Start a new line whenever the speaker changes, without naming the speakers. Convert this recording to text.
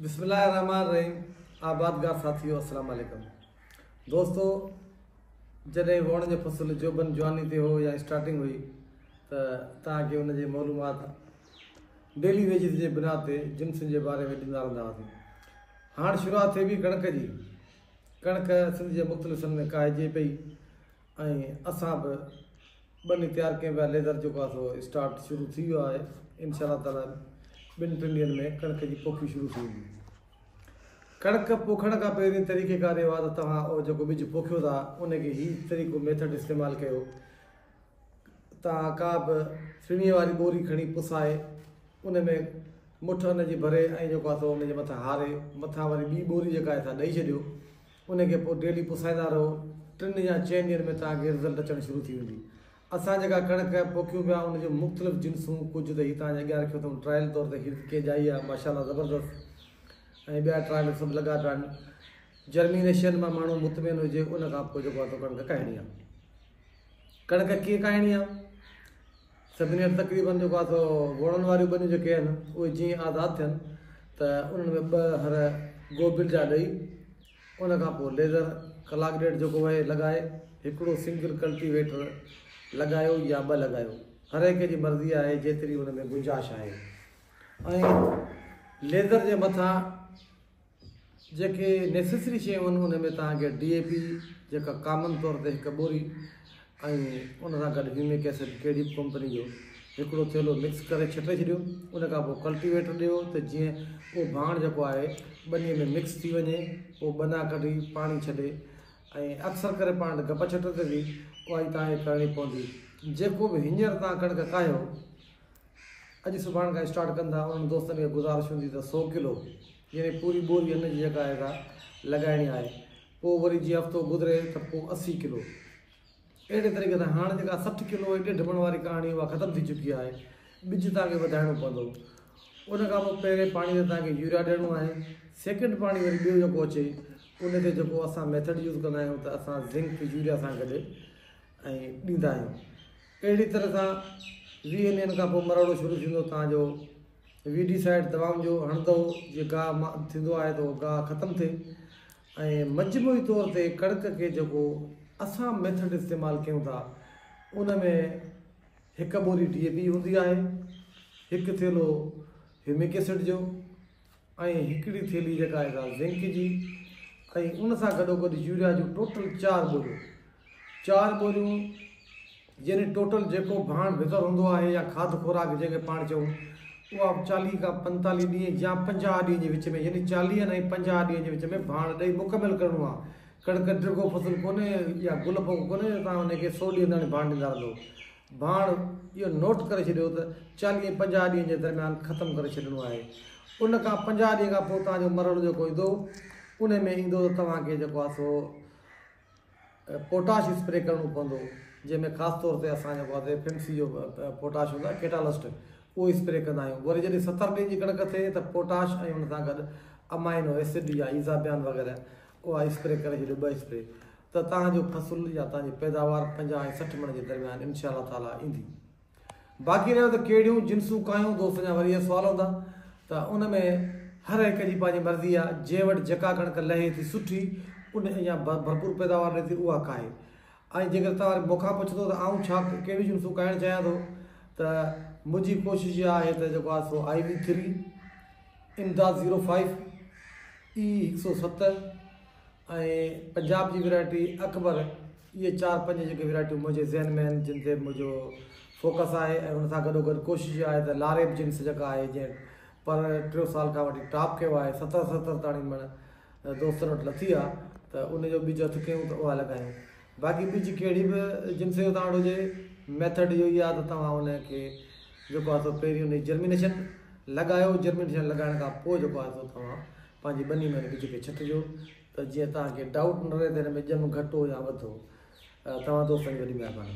بسم الله الرحمن الرحيم آبادگار ساٿيو السلام عليڪم دوستو جڏهن ووڻ جو فصل جوبن جواني تي هو يا اسٽارٽنگ هئي ته توهان کي ان جي معلومات ڊيلي ويجز جي بنا تي جنسن جي باري ۾ ڏيندا رهندا هئاسين. هاڻ شروعات ٿئي پئي ڪڻڪ جي. ڪڻڪ سنڌ جي مختلف حصن ۾ ڪاهجي پئي ۽ اسان به ٻني تيار ڪيون پيا ليزر جيڪو آهي سو اسٽارٽ شروع ٿي ويو آهي انشاء الله تعالي ٻن ٽن ڏينهن ۾ ڪڻڪ جي پوکي شروع ٿي ويندي. ڪڻڪ پوکڻ کان پهرين طريقي ڪار اهو آهي ته توهان اهو جيڪو ٻج پوکيو ٿا ان کي هي طريقو ميٿڊ استعمال ڪيو توهان ڪا به ڦڻيء واري ٻوري کڻي پسائي ان ۾ مٺ ان جي ڀري ۽ جيڪو آهي سو ان جي مٿان هاري مٿان وري ٻي ٻوري جيڪا آهي سا ڏئي ڇڏيو ان کي پوء ڊيلي پسائيندا رهو ٽن يا چئن ڏينهن ۾ توهان کي رزلٽ اچڻ شروع ٿي ويندي. اسان جيڪا ڪڻڪ پوکيون پيا ان جون مختلف جنسون ڪجهه ته هي توهان جي اڳيان رکيو اٿئون ٽرائل طور تي هي ڪي ڄائي آهي ماشاء الله زبردست ۽ ٻيا ٽرائل سڀ لڳا پيا آهن جرمينيشن مان ماڻهو مطمئن هجي ان کان پوء جيڪو آهي سو ڪڻڪ ڪاهڻي آهي. ڪڻڪ ڪيئن ڪاهڻي آ؟ سڀني وٽ تقريبن جيڪو آ سو ووڻن واريون ٻنيون جيڪي آهن اهي جيئن آزاد ٿين ته انهن ۾ ٻه هر گوبل جا ڏئي ان کان پوء ليزر ڪلاڪ ڏيڍ جيڪو وهي لڳائي هڪڙو سنگل ڪلٽيويٽر لڳايو يا ٻه لڳايو هر هڪ جي مرضي آهي جيتري ان ۾ گنجائش آهي ۽ ليزر جي مٿان جيڪي نيسيسري شيون آهن ان ۾ توهان کي ڊي اي پي جيڪا ڪامن طور تي هڪ ٻوري ۽ ان سان گڏ هيومڪ ايسڊ ڪهڙي به ڪمپني جو هڪڙو ٿيلهو مڪس ڪري ڇٽي ڇڏيو ان کان پوء ڪلٽيويٽر ڏيو ته جيئن اهو ڀاڻ جيڪو آهي ٻني ۾ مڪس ٿي وڃي پوء ٻنا ڪڍي پاڻي ڇڏي ۽ اڪثر ڪري پاڻ وٽ گپ ڇٽ ٿئي ٿي اها ئي توهان کي ڪرڻي پوندي جيڪو به هينئر توهان ڪڻڪ ڪاهيو اڄ سڀاڻ کان اسٽارٽ ڪندا انهن دوستن کي گذارش هوندي ته سو ڪلو يعني پوري ٻوري ان جي جيڪا آهي سا لڳائڻي آهي پوء وري جيئن هفتو گذري ته پوء 80 ڪلو اهڙي طريقي سان هاڻ جيڪا 60 ڪلو ۽ ڏيڍ مڻ واري ڪهاڻي اها ختم ٿي چڪي آهي ٻج توهان کي وڌائڻو پوندو ان کان پوء پهرين پاڻي تي توهان کي يوريا ڏيڻو آهي سيڪنڊ پاڻي وري ٻيو جيڪو اچي ان تي جيڪو اسان ميٿڊ يوز ڪندا آهيون ته اسان زنڪ يوريا سان گڏ ۽ ڏيندا آهيون اهڙي طرح سان 20 ڏينهن کان پوء مرحلو شروع ٿيندو تان جو وي ڊي سائيڊ دوائن جو هڻندو جيئن گاهه ٿيندو آهي ته اهو گاهه ختم ٿئي ۽ مجموعي طور تي ڪڻڪ کي جيڪو اسان ميٿڊ استعمال ڪيون ٿا ان ۾ هڪ ٻوري ڊي اي پي هوندي آهي هڪ ٿيلهو هيومڪ ايسڊ جو ۽ هڪڙي ٿيلهي جيڪا آهي سا زنڪ جي ۽ ان سان گڏوگڏ يوريا جون ٽوٽل چار ٻوريون چار ٻوريون يعني ٽوٽل جيڪو ڀاڻ ڀتر هوندو آهي يا کاڌ خوراڪ جنهن کي پاڻ چئون اها 40 کان 45 ڏينهن يا 50 ڏينهن جي وچ ۾ يعني 40 ۽ 50 ڏينهن جي وچ ۾ ڀاڻ ڏئي مڪمل ڪرڻو آهي. ڪڻڪ ڊگهو فصل ڪونهي يا گل پوک ڪونهي جو توهان ان کي 100 ڏينهن تائين ڀاڻ ڏيندا رهندو. ڀاڻ اهو نوٽ ڪري ڇڏيو ته 40 ۽ 50 ڏينهن جي درميان ختم ڪري ڇڏڻو آهي. ان کان 50 ڏينهن کان پوء توهان جو مرحلو جيڪو ايندو ان ۾ ايندو ته توهان کي جيڪو آهي سو پوٽاش اسپري ڪرڻو پوندو جنهن ۾ خاص طور تي اسان جيڪو آهي ايف ايم سي جو پوٽاش هوندو آهي ڪيٽالسٽ اهو اسپري ڪندا آهيون وري جڏهن 70 ڏينهن جي ڪڻڪ ٿئي ته پوٽاش ۽ ان سان گڏ امائنو ايسڊ يا ايزابيان وغيره اها اسپري ڪري ڇڏيو ٻه اسپري ته توهان جو فصل يا توهان جي پيداوار 50 ۽ 60 مڻ جي درميان انشاء الله تعالي ايندي. باقي رهيو ته ڪهڙيون جنسون ڪاهيون دوستن جا وري اهي سوال هوندا ته ان ۾ هر هڪ جي پنهنجي مرضي آهي جنهن وٽ جيڪا ڪڻڪ لهي ٿي سٺي ان يا ڀرپور پيداوار ڏئي ٿي اها ڪاهي ۽ جيڪڏهن توهان مون کان پڇندو ته آئون ڇا ڪهڙيون جنسون ڪاهڻ چاهيان ٿو ته منهنجي ڪوشش اها آهي ته جيڪو آهي سو آئي وي ٿري، امداد زيرو فائيو، اي 107 ۽ پنجاب جي ورائٽي اڪبر اهي چار پنج جيڪي ورائٽيون منهنجي ذهن ۾ آهن جن تي منهنجو فوڪس آهي ۽ ان سان گڏو گڏ ڪوشش اها آهي ته لاريب جنس جيڪا آهي جنهن پر ٽيون سال کان وٺي ٽاپ ڪيو آهي 70 70 تاڻي مڻ دوستن وٽ لٿي آهي ته ان جو ٻج هٿ ڪيون ته اها لڳايون باقي ٻج ڪهڙي به جنس جو توهان وٽ هجي ميٿڊ اهو ئي آهي ته توهان ان کي جيڪو آهي سو پهرين ان جي جرمينيشن لڳايو جرمينيشن لڳائڻ کان پوء جيڪو آهي سو توهان پنهنجي ٻني ۾ ان ٻج کي ڇٽجو ته جيئن توهان کي ڊائوٽ نه رهي ته هن ۾ ڄم گهٽو يا وڌو. توهان دوستن جي وڏي مهرباني.